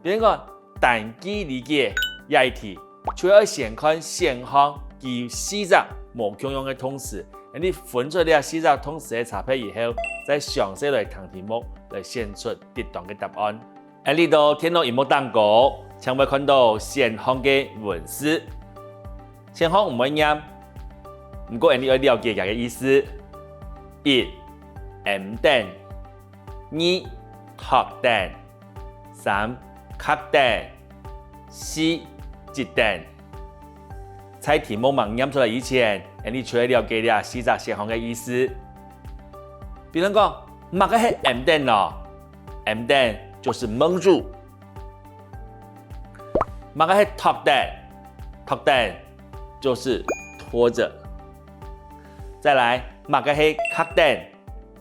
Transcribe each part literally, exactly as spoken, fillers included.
比如講，單句理解這一題，就愛先看選項佢四隻無共樣个動詞，你分出這四隻動詞个差別以後，再詳細來聽題目，來選出適當个答案。恁呢到電腦螢幕頂高，請會看到選項个文字。選項毋會唸，毋過恁呢愛了解佢个意思。一，暗等；二，托等；三，搉等；四，擠等。在題目吂唸出來以前，恁呢就愛了解這四隻選項个意思。比如講，麼个係暗等呢？暗等就是蒙住。麼个係托等？托等就是托著。再來，麼个係搉等？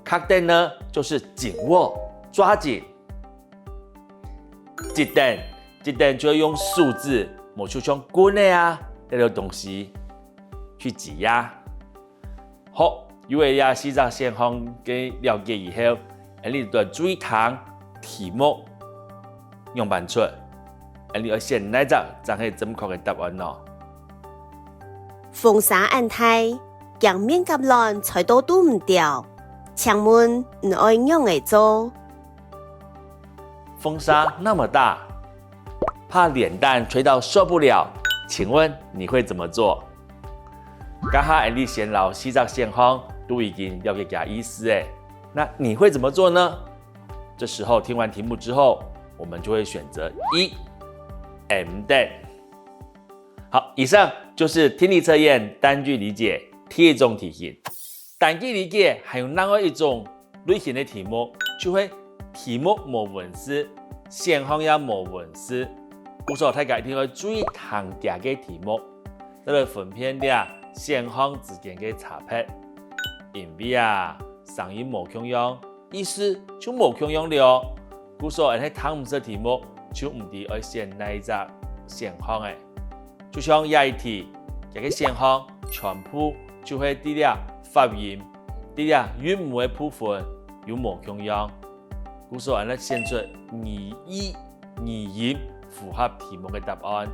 搉等呢，就是緊握、抓緊。擠等，擠等就愛用手指，無就像棍仔啊，這兜東西去擠壓。好，有了這四隻選項个了解以後，恁呢就注意聽題目仰般出，恁呢愛選哪隻正係正確个答案呢？風沙恁大，驚面頰卵吹到堵毋著，請問你愛仰仔做？風沙那麼大，怕臉蛋吹到受不了，請問你會怎麼做？這下恁呢先摎四隻選項都已經了解佢意思了，那你會怎麼做呢？這時候聽完題目之後，我們就會選擇一，暗等。好，以上就是聽力測驗單句理解第一種題型。單句理解還有另外一種類型个題目，就係題目無文字，選項也無文字。故所大家一定愛注意聽佢个題目，再來分辨這選項之間个差別。因為啊，聲音無共樣，意思就無共樣了。故所𠊎係聽毋識題目，就毋知愛選哪一隻選項了。就像這一題，佢个選項全部就係在這發音、在這韻母个部分有無共樣。故所𠊎愛選出語義、語音符合題目个答案。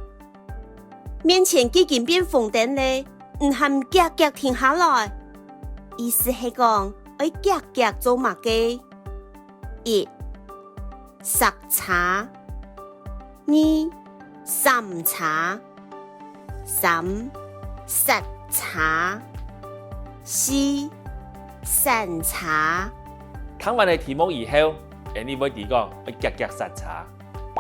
面前既經變紅燈了，你還遽遽停下來。意思係講，愛遽遽做麼个？一、煞車；二、閃車；三、煞車；四、閃車。聽完了題目以後，𠊎俚會知講愛遽遽煞車。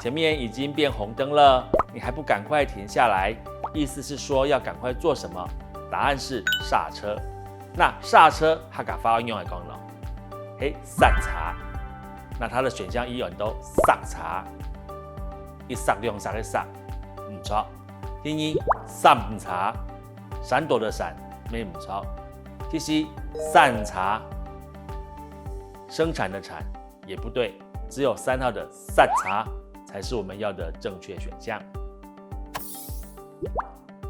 前面已經變紅燈了，你還不趕快停下來，意思是說要趕快做什麼？答案是煞車。那煞車客家話愛仰般講呢？係煞車。那它的選項一有很多，煞車，一煞兩煞个煞，毋著。第二，閃車，閃躲的閃，也毋著。第四，產車，生產的產，也不對，只有三號的煞車才是我們要的正確選項。